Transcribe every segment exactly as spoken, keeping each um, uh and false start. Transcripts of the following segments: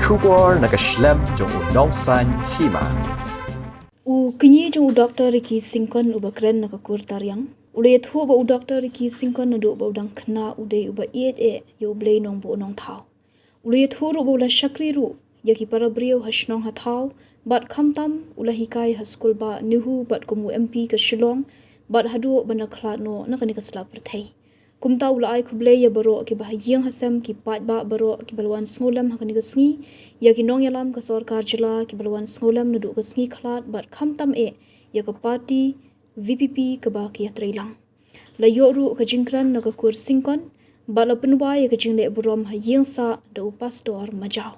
Khubor na ka shlem jong u Nongsaiñ Hima. U kñi jong u Doktor Ricky Syngkon uba kren na ka kur Tariang u la ïathuh ba u Doktor Ricky Syngkon naduh ba u dang khynnah u dei uba ïeit eh ïa U Blei Nongbuh Nongthaw. U la ïathuh ruh ba u la shakri ruh ïa ki para briew ha shnong ha thaw bad khamtam u la hikai ha skul bah NEHU bad kum u M P ka Shillong bad haduh ban da khlad noh na kane ka sla pyrthei. Kumta u la ai khublei ïa baroh kiba ha ïing ha sem, ki paidbah baroh kiba la wan sngewlem ha kane ka sngi, ïa ki nongïalam ka sorkar jylla kiba la wan sngewlem naduh ka sngi khlad bad khamtam eh ïa ka party VPP kaba ki ïatrei lang. La ïoh ruh ka jingkren na ka kur Syngkon bad la pynwai ïa ka jingleh burom ha ïing sah da u pastor Majaw.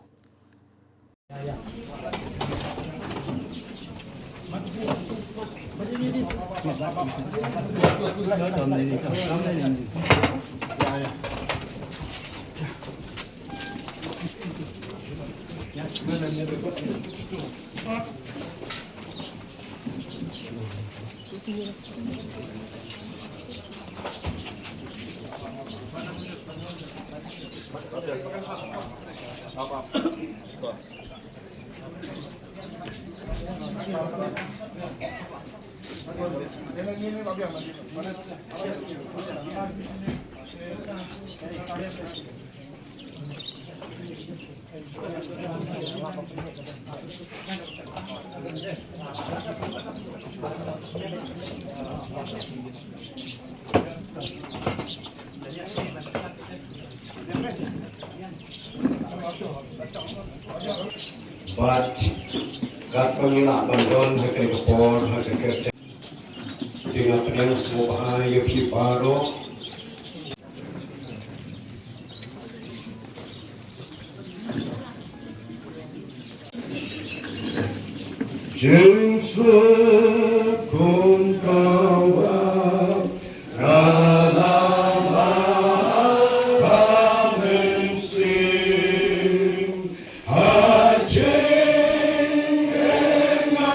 Bad katba ngi lah ban don ha kane ka por, ha kane ka kyrteng, te nga pdiang sngewbha ïa phi baroh. Jingshut kum kawa nga la ba mynsiem ha jingim nga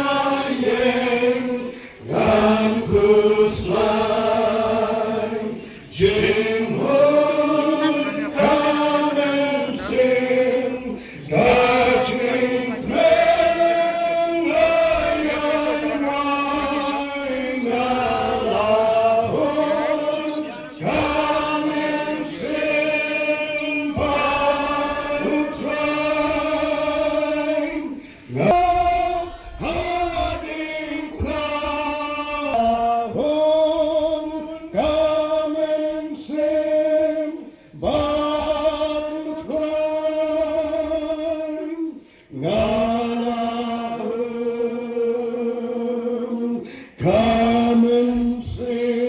ïeng ngan khuslai. Jingmut ka mynsiem ka jingkmen nga ïeng nga la hun ka mynsiem ba U Trai. Nga ha ïing pla hun ka mynsiem ba U Trai. Nga la hun ka mynsiem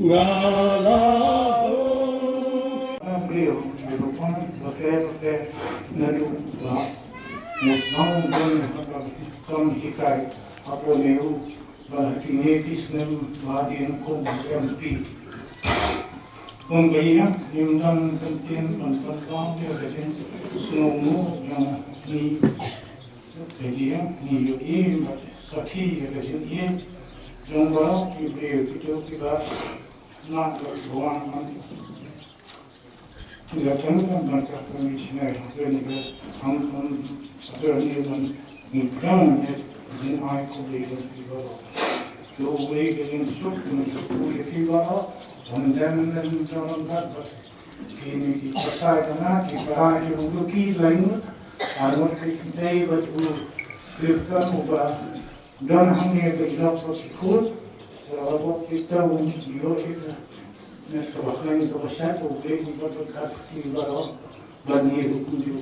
nga la hun. Ka briew, naduh pang bapher bapher, naduh ba ngi sngewbha ban kam hikai hapoh NEHU ba ha kine ki snem ba dien kum M P. Kum ba ïa ngim don kyntien ban pynpaw ïa ka jingsngewnguh jong ngi. Ka jingïa ngi ïohi bad sakhi ïa ka jingïeit jong baroh ki briew kito kiba nang bad wan man. Nga tang ban ka Commissioner, nga tang ban ka Attorney ban ngi tang ïa jingïa ai khublei ïa phi baroh. Ïa U Blei ka jingsuk, ngi suk ïa phi baroh. Ban dem dem jong ka Kine ki pasai kana ki para ki u ki laingut. Ar ngut ki tei bad u Clifton uba don hangne ka jilok ba ki khut. Ka bok ki tau ïoh ïa ka met kaba khlaiñ kaba sat, U Blei un pat bynta ïa phi baroh ban ïa u kumjuh.